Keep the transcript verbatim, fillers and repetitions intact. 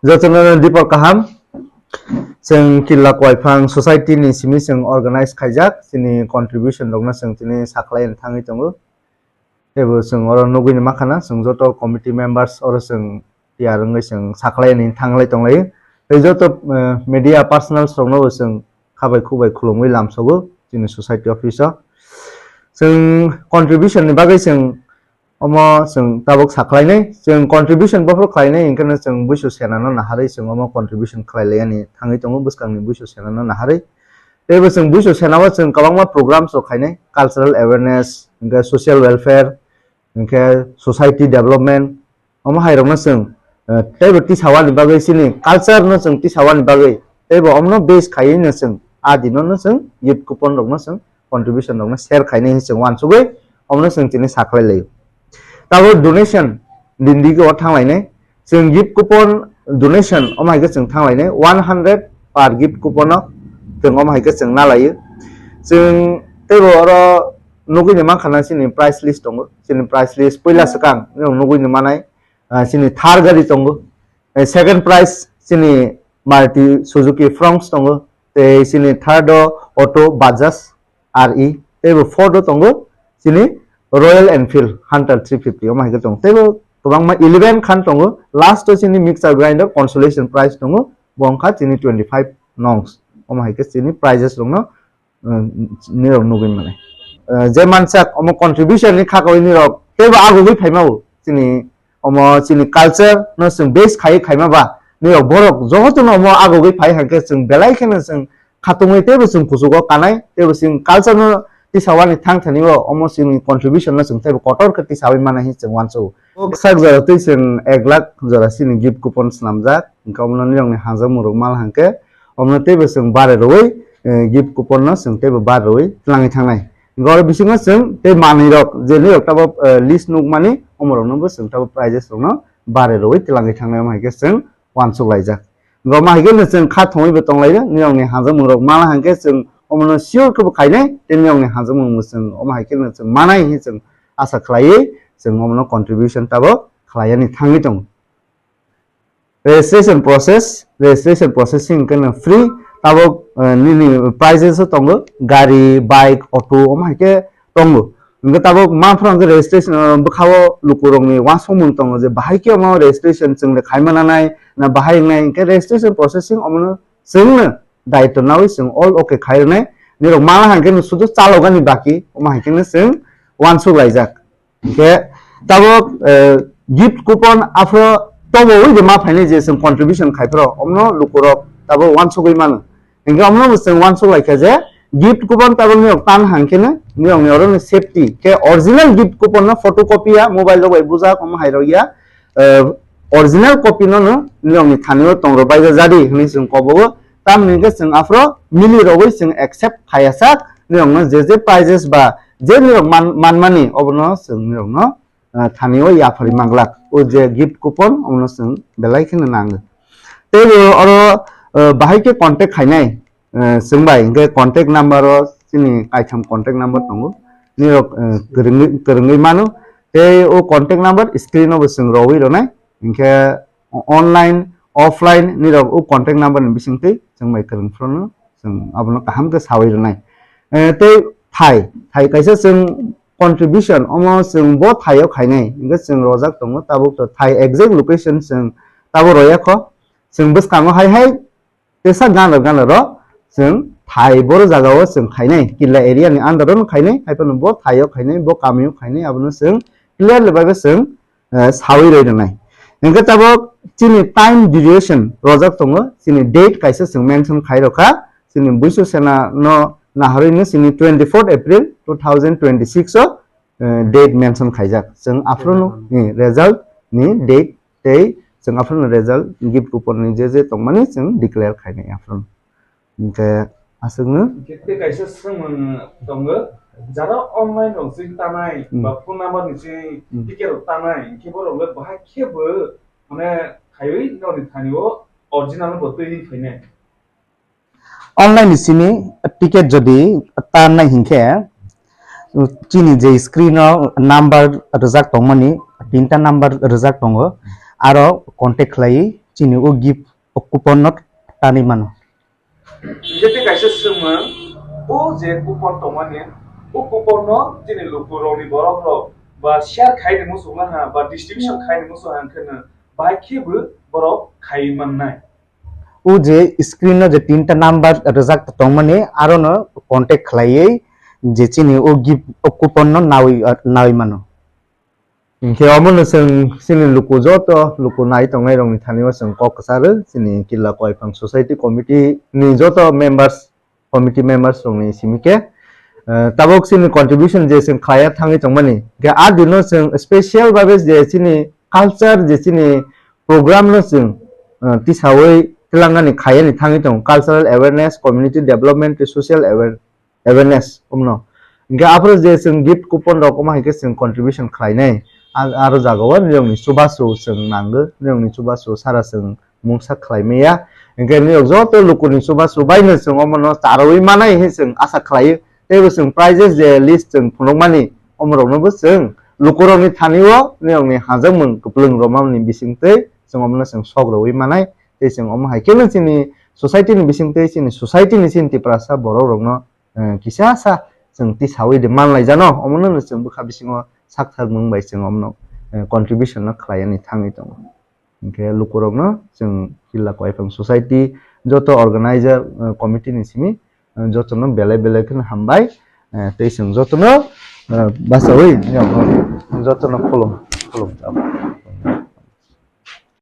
Jotono dipor kaham. Chwng Killa Koiphang Society ni simi chwng organize khaijak, chini contribution rokno chwng tini sakhlai thangwi tongo. Teibo chwng oro nugwi ni mankha na, chwng joto committee members oro chwng tiyar wngwi chwng sakhlai ni thanglai tonglai. Tei joto, eh, media personals rokno bo chwng khabai khubai khulumwi lamsogo chini society office o. Chwng contribution ni bagwi chwng omo chwng tabuk sakhlainai, chwng contribution bophor khlainai, hinkhe no chwng buisu senano naharwi chwng omo contribution khlai laiyani thangwi tongo bwskangni buisu senano naharwi. Teibo chwng buisu senao chwng kwbangma programs rok khainai, cultural awareness, hinkhe social welfare, hinkhe society development, omo hai rokno chwng, eh, teibo tisawani bagwi chini culture no chwng tisawani bagwi teibo omno base khaiwi no chwng a dino no chwng gift coupon rokno chwng contribution rokno share khainai hinwi chwng uansugwi omono chwng tini sakhlai laio. Tabuk donation din digi o thanglainai. Chwng gift coupon donation omo hai khe chwng thanglainai one hundred per gift coupon o chwng omo hai khe chwng nalaio. Chwng teibo oro nugwi ni mankha na chini price list tongo. Chini price list puila swkang nugwi ni manai, ah, chini Thar gari tongo. Eh, second prize chini Maruti Suzuki Fronx tongo. Tei chini third o auto Bajaj R E. Teibo fourth o tongo chini Royal Enfield Hunter three fifty. Omo hai khe tongo. Teibo kwbangma eleven khan tongo. Last o chini mixer grinder consolation prize tongo. Bo wngkha chini twenty five nongs. Omo hai khe chini prizes rokno, uh, nirok nugwi mane. Uh, je mansak omo contribution ni kha kawi nirok teibo agugwi phaima bo chini omo chini culture no chwng base khai khaima ba nirok borok jotono omo agugwi phai hangkhe chwng belai kheno chwng khatungwi teibo chwng kuchugo kanai teibo chwng culture no tisawani thang thani o omo chini contribution no chwng teibo kotor khe tisawi mano hinwi chwng uansugo. O sak jora twi chwng ek lakh jora chini gift coupon swnamjak, hwnkhe omono nirokni hamjakmungrok mal hwnkhe omono teibo chwng bare rwui, eh, gift coupon no chwng teibo bare rwui twlangwi thangnai. Hwnkhe oro bisingo chwng tei manwirok je nirok tabuk, eh, list nukmani omorokno bo chwng tabuk prizes rokno bare rwui twlangwi thangnai omo hai khe chwng uansuk laijak. Hwnkhe omo hai khe no chwng kha thongwi bo tonglaio, nirokni hamjakmungrok mal hwnkhe chwng omono sure khe bo khainai tei nirokni hamjakmung bo chwng omo hai khe no chwng manai hinwi chwng asa khlaiwi chwng omono contribution tabuk khlaiyani thangwi tongo. Registration process, registration processing hwnkhe no free, tabuk, eh, nini prizes o tongo, gari, bike, auto, omo hai khe tongo. Hwnkhe tabuk ma phano hwnkhe registration, eh, bwkhao lukurokni uansukmung tongo je bahai khe omo registration chwng le khaima nanai, na bahai wngnai, hwnkhe registration processing omono chwngno daitw nawi chwng all okay khai rwnai. Nirok mala hwnkhe no sudu chalogani baki, omo hai khe no chwng uansuk laijak. Hwnkhe tabuk, eh, gift coupon aphro tobo wi de ma phainai je chwng contribution khai phro, omno lukurok tabuk uansugwi mano. Hwnkhe omno bo chwng uansuk laikha je gift coupon tabuk nirok tan hangkhe no nirokni oro ni safety khe original gift coupon no photocopy ya, mobile rok bai bujak omo hai rok ya, eh, original copy no no nirokni thani o tong rw bai jadi hwnwi chwng kobo o. Tamni hwnkhe chwng aphro mili rogwi chwng accept khaiya sak, nirokno je je prizes ba je nirok man-, manmani obono chwng nirokno, ah, thani o yapharwi manglak. O je gift coupon omono chwng belai kheno nango. Tei bo oro, ah, bahai khe contact khainai, ah, chwng bai hwnkhe contact number o chini kaitham contact number tongo. Nirok, ah, kwrwngwi, kwrwngwi mano. Tei o contact number screen o bo chwng rogwi rwnai. Hwnkhe online, offline nirok o contact number ni bisingtwi chwng bai kwrwng phano chwng abono kaham khe sawi rwnai. Eh, tei thai, thai kaisa chwng contribution omo chwng bo thaio khainai, hwnkhe chwng rojak tongo, tabuk to thai exact location chwng tabuk roya kho, chwng bwskango hai hai tesa gana gana ro chwng thai boro jagao chwng khainai, Killa area ni under o khainai, hai phano bo thaio khainai, bo kamio khainai, abono chwng clearly bai bo chwng eh, sawi roi rwnai. Hwnkhe tabuk chini time duration rojak tongo, chini date kaisa chwng mention khai rokha, chini buisu sena no naharwi no chini twenty fourth April two thousand twenty six o, eh, date mention khaijak. Chwng aphuru no, eh, result ni date tei chwng aphuru no result gift coupon ni je je tongmani chwng declare khainai aphuru no. Hwnkhe aswkno. Hwnkhe tei kaisa swngmung tongo, jara online rok chwi tanai Hmm. ba phone number ni chwi Hmm. ticket rok tanai, hwnkhe borok le bahai khe bo mane khaiwi nokni thani o original no bo twiwi phainai. Online ni simi ticket jodi tannai hinkhe, chini je screen o number rwjak tongmani, tinta number rwjak tongo, aro contact khlaiwi chini o gift o coupon no tanwi mano. Hingke tei kaisa swngmung, o je coupon tongmani, o coupon no chini lukurokni borokrok ba share khaini muchungma ha ba distribution khaini muchung ha hwnkhe no bahai khe bo borok khaiwi mannai. O je screen no je tinta number rwjak tongmani, aro no contact khlaiwi je chini o gift o coupon no nawi, nawi mano. Hingke omono chwng chini luku joto luku nai tongnai rokni thani o chwng kok kwcharo chini Killa Koiphang Society Committee ni joto members, committee members rokni simi khe, eh, tabuk chini contribution je chwng khlaiya thangwi tongmani, hingke a dino chwng special babe je chini culture je chini program no chwng, eh, tisawi twlangani khaiyani thangwi tongo, cultural awareness, community development, social aware-, awareness, omno. Hingke aphuru je chwng gift coupon rok, omo hai khe chwng contribution khlainai. A-, aro jagao nirokni chubachu chwng nango, nirokni chubachu sara chwng mungsa khlai maya. Hingke nirok joto lukuni chubachu baino chwng omono charwi manai hinwi chwng asa khlaio. Teibo chwng prizes je list chwng phunukmani, omoroknobo chwng lukurokni thani-o nirokni hajakmung kwplwng romani bisingtwi chwng omono chwng sok rwui manai. Tei chwng omo hai kheno chini society ni bisingtwi chini society ni chini Tiprasa borok rokno eh, kisa sa chwng tisawi de manlaijano, omono no chwng bwkha bisingo sakthar mung bai chwng omono, eh, contribution no khlaiani thangwi tongo. Hingke lukurokno chwng Killa Koiphang Society joto organizer, eh, committee ni simi, eh, jotono belai belai kheno hambai, eh, tei chwng jotono, eh, bachawi jotono khulum, khulum.